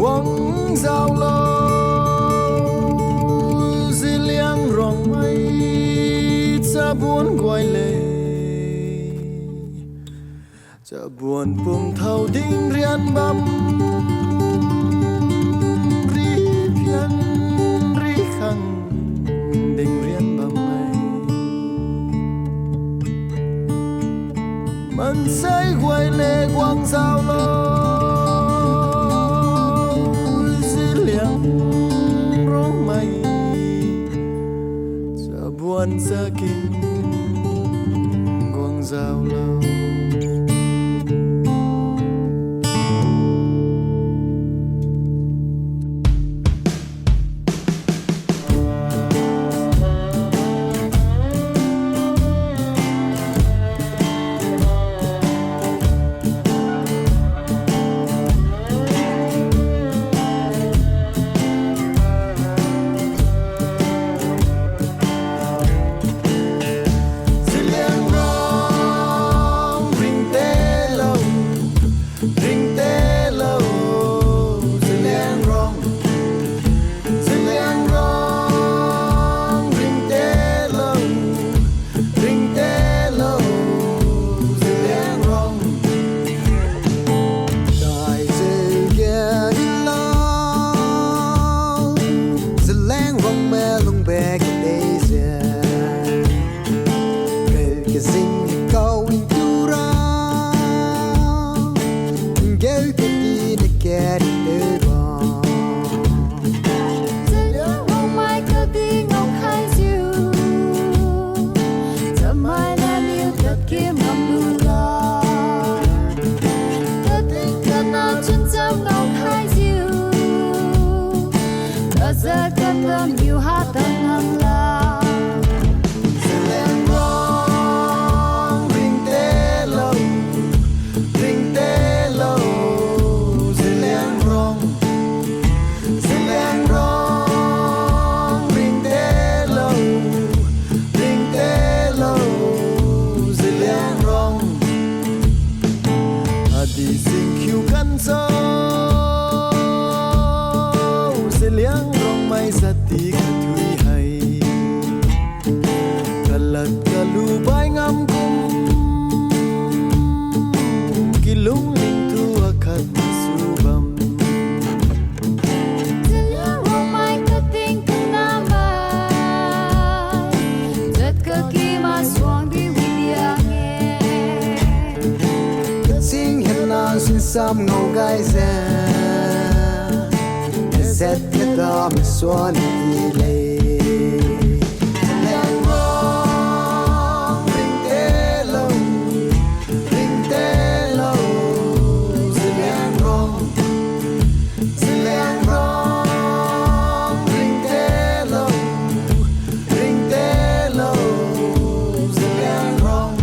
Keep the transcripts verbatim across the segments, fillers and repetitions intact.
Wangzao lo, Zeliangrong mai, chabon guai le. Chabon pum thao ding rian bam, ri phian ri khang ding rian bam mai. Mansai guai le wangzao lo, Zeliangrong mai. Chabon chakin wangzao lo. Zeliangrong, ringtelo, ringtelo, Zeliangrong. Zeliangrong, ringtelo, ringtelo, Zeliangrong. Daijiu gelo, Zeliangrong malung bek kadei se. Kazing kau intura, ngeu kadi na kari teba. Zeliangrong mai kadi ngao khaijiu, chamai naliu tadkim ngamlu la. Kading kana chuncham ngao khaijiu, kazat katam niu hatan ngamla. Zeliangrong, ringtelo, ringtelo, Zeliangrong. Zeliangrong, ringtelo, ringtelo, Zeliangrong. Adi jingkhiu kanso, Zeliangrong mai jat di kathui hai. Kalad kalu bai ngam kum, kilung lingtu akhat masu bam. Zeliangrong mai kating kanamai, jat kaki masuang di widiang e. Kaching hina sinsam ngao gai je, zat kada masuan di lei. Zeliangrong, ringtelo, ringtelo, Zeliangrong. Zeliangrong, ringtelo, ringtelo, Zeliangrong.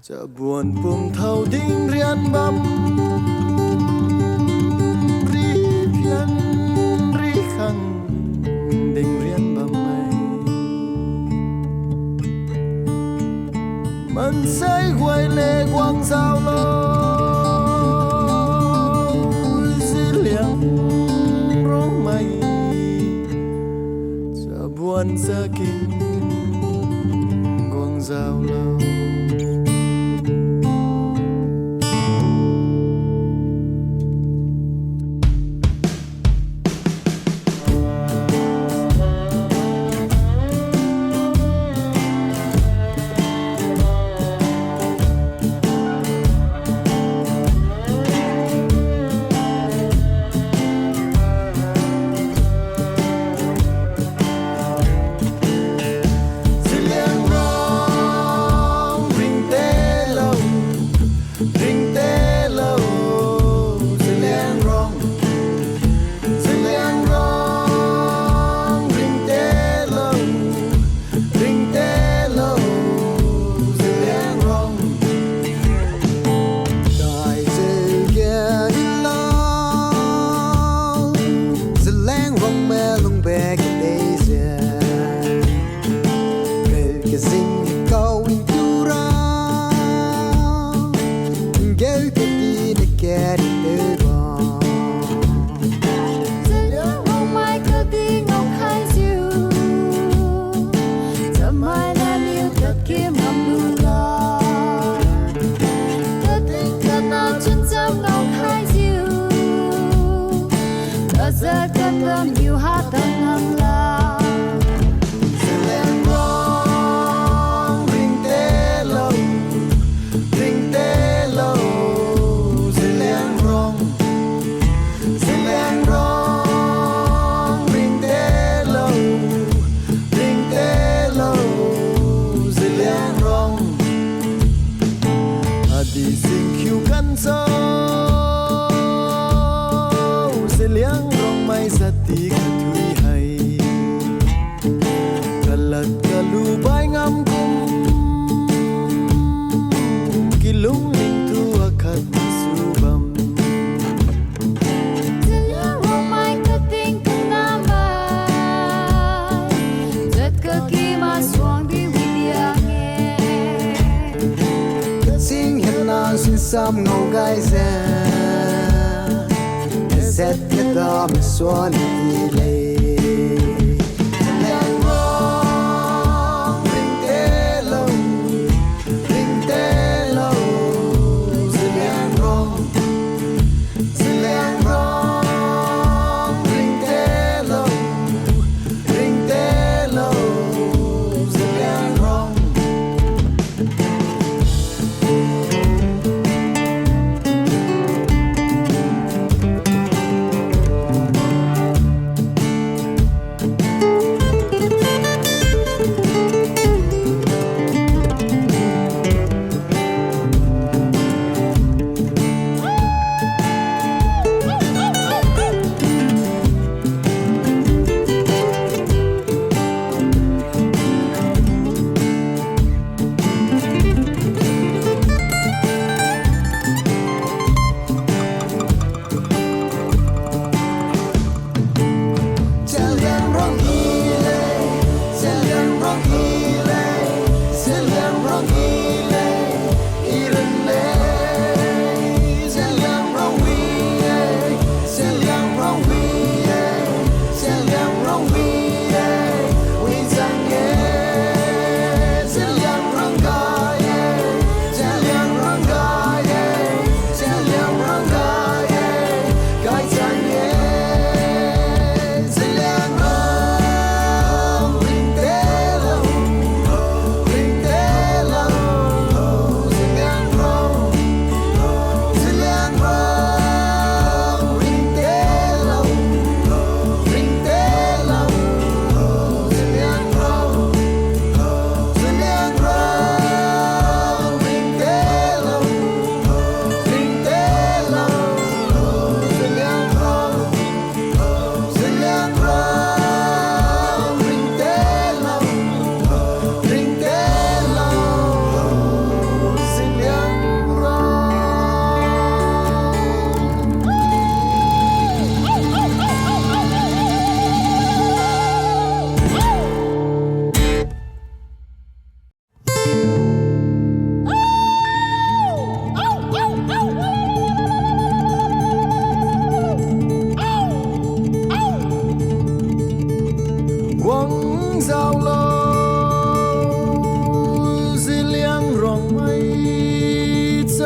Chabuan pum thao dingrian bam, riphian rikhang dingrian bam mai. Mansai guai le guang zaolo, Zeliangrong mai. Chabuan chakin guang zaolo. Zeliangrong ringtelo, ringtelo, Zeliangrong. Zeliangrong ringtelo, ringtelo, Zeliangrong. Daijiu ge dinlo, Zeliangrong mailung be kadei se. Keu kazing kao intura, ngeu kati na kari teuba. Zeliangrong mai kati ngao khaijiu, chamai naliu tadkim ngamlu la. Kating kana chuncham ngao khaijiu, kazat katam niu hatan ngamla. Zeliangrong ringtelo, ringtelo, Zeliangrong. Zeliangrong ringtelo, ringtelo, Zeliangrong. Adi singkhiu kanso, Zeliangrong mai jati kathui hai. Kalad kalu bai ngam kum, kilung ningtu akhat masu bam. Zeliangrong mai kating kanamai, jat kaki masuang di widiang e. Kasing hina sinsam ngao gaijiu, zat kada masuan di le. Zeliangrong ringtelo, ringtelo, Zeliangrong. Zeliangrong ringtelo, ringtelo, Zeliangrong.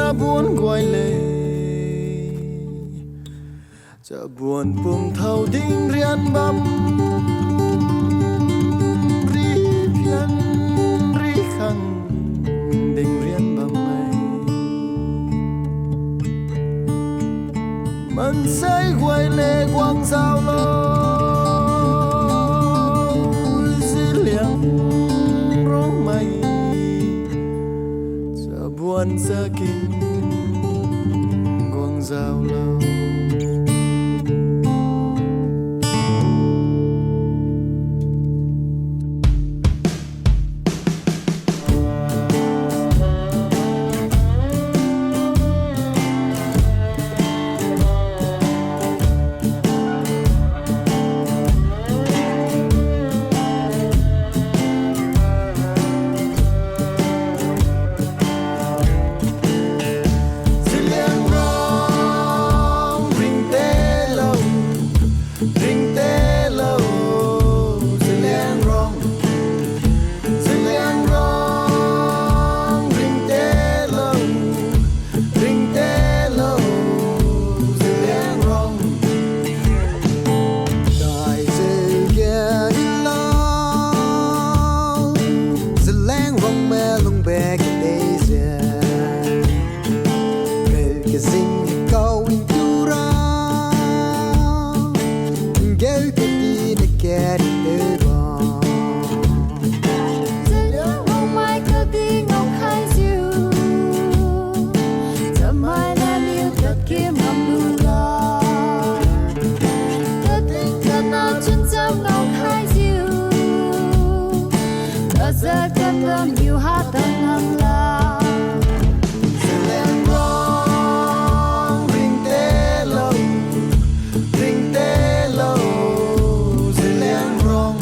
Chabuan guai le, chabuan pum thao ding rian bam, ri pian ri khang ding rian bam mai. Mansai guai le guang zao lo, Zeliangrong mai. Chabuan chakin guang zao lo. Zeliangrong ringte lo, ringte lo, Zeliangrong. Zeliangrong ringte lo, ringte lo, Zeliangrong. Daijiu ge ilo, Zeliangrong malung be kateijiu. Keu kazing kao win tura, ngeu kati na kari teuba. Zeliangrong mai kadi ngao khaijiu, chamai naniu tadkim ngamlu la. Tadin kana chuncham ngao khaijiu, tazat katam niu hatan ngamla. Zeliangrong ringte lo, ringte lo, Zeliangrong.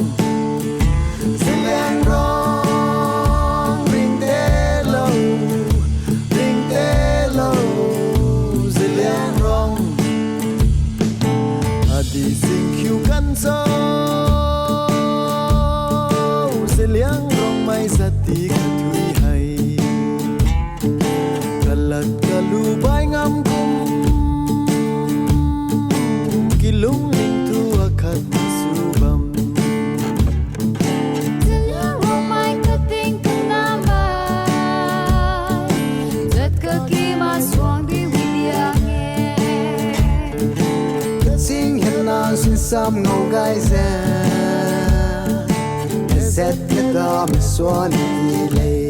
Zeliangrong ringte lo, ringte lo, Zeliangrong. Adi singkhiu kanso, Zeliangrong mai jati kathui hai. Kalad kalu bai ngam kum, kilung lingtu akhat masu bam. Zeliangrong mai kating kanamai, jat kaki masuang di widiang e. Kasing hina sinsam ngao gaijiu, zat kada masuan di lei.